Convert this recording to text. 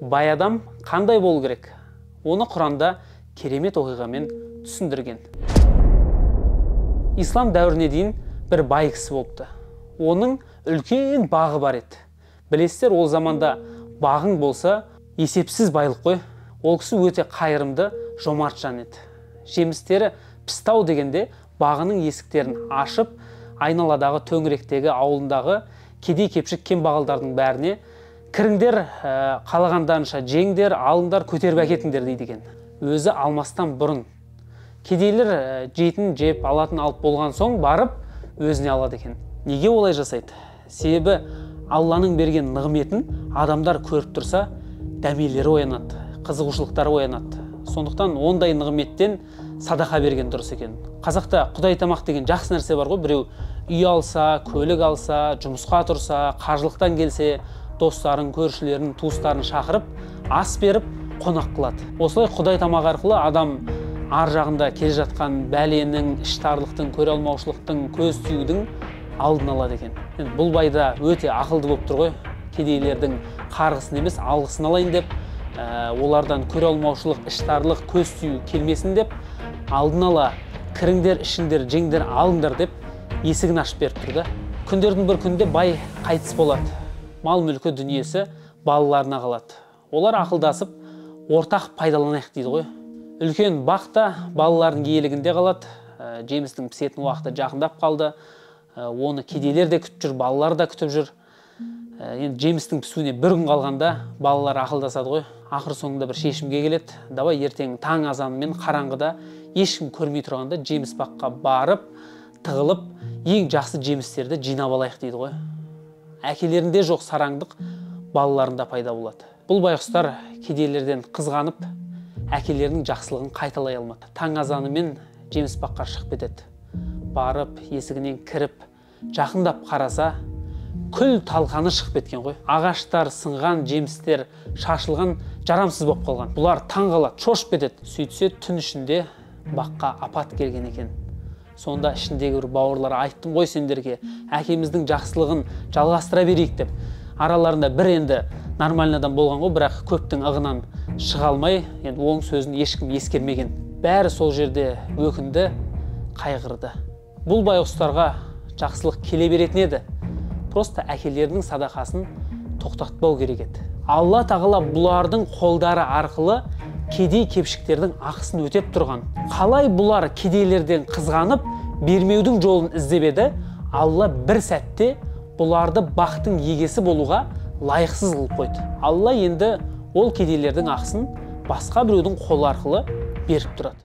Бай адам қандай болу керек? Оны Құранда керемет оқиғамен түсіндірген. Ислам дәуіріне дейін бір бай кісі болыпты. Оның үлкен бағы бар еді. Білесіздер, ол заманда бағың болса, есепсіз байлық қой. Ол кісі өте қайырымды, жомарт жан еді. Жемістері пістау дегенде бағының есіктерін ашып, айналадағы, төңіректегі, ауылындағы кедей кепшік кембағалдардың бәріне кіріңдер, қалағандарынша жеңдер, алыңдар, көтеріп әкетіңдер дейді екен. Өзі алмастан бұрын кедейлер жейтін жеп, алатын алып болған соң барып өзіне алады екен. Неге олай жасайды? Себебі Алланың берген нығметін адамдар көріп тұрса, дәмелері оянады, қызығушылықтары оянады. Сондықтан ондай нығметтен садақа берген дұрыс екен. Қазақта құдай тамақ деген жақсы нәрсе бар ғой. Біреу үй алса, көлік алса, жұмысқа тұрса, қажылықтан келсе, достарын, көршілерін, туыстарын шақырып, ас беріп, қонақ қылады. Осылай құдай тамақ арқылы адам ар жағында келе жатқан бәленің, іштарлықтың, көре алмаушылықтың, көз түюдің алдын алады екен. Енді бұл байда өте ақылды болып тұр ғой. Кедейлердің қарғысын емес, алғысын алайын деп, олардан көре алмаушылық, іштарлық, көз түю келмесін деп, алдын ала кіріңдер, ішіңдер, жеңдер, алыңдар деп есігін ашып беріп тұрды. Күндердің бір күнінде бай қайтыс болады. Мал мүлкі, дүниесі балаларына қалады. Олар ақылдасып, ортақ пайдаланайық дейді ғой. Үлкен бақ та балалардың иелігінде қалады. Жемістің пісетін уақыты жақындап қалды. Оны кедейлер де күтіп жүр, балалар да күтіп жүр. Енді жемістің пісуіне бір күн қалғанда балалар ақылдасады ғой. Ақыр соңында бір шешімге келеді. Давай ертең таң азанымен қараңғыда ешкім көрмей тұрғанда жеміс баққа барып, тығылып, ең жақсы жемістерді жинап алайық дейді ғой. Әкелерінде жоқ сараңдық балаларында пайда болады. Бұл байғұстар кедейлерден қызғанып, әкелерінің жақсылығын қайталай алмады. Таң азанымен жеміс баққа шығып кетеді. Барып, есігінен кіріп, жақындап қараса, күл талқаны шығып кеткен ғой. Ағаштар сынған, жемістер шашылған, жарамсыз болып қалған. Бұлар таң қалады, шошып кетеді. Сөйтсе, түн ішінде баққа апат келген екен. Сонда ішіндегі бір бауырлар, айттым ғой сендерге, әкеміздің жақсылығын жалғастыра берейік деп. Араларында бір енді нормальный адам болған ғой, бірақ көптің ығынан шыға алмай, енді оның сөзін ешкім ескермеген. Бәрі сол жерде өкінді, қайғырды. Бұл байғұстарға жақсылық келе беретін еді. Просто әкелерінің садақасын тоқтатпау керек еді. Алла тағала бұлардың қолдары арқылы кедей кепшіктердің ақысын өтеп тұрған. Қалай бұлар кедейлерден қызғанып, бермеудің жолын іздеп еді, Алла бір сәтте бұларды бақтың егесі болуға лайықсыз қылып қойды. Алла енді ол кедейлердің ақысын басқа біреудің қолы арқылы беріп тұрады.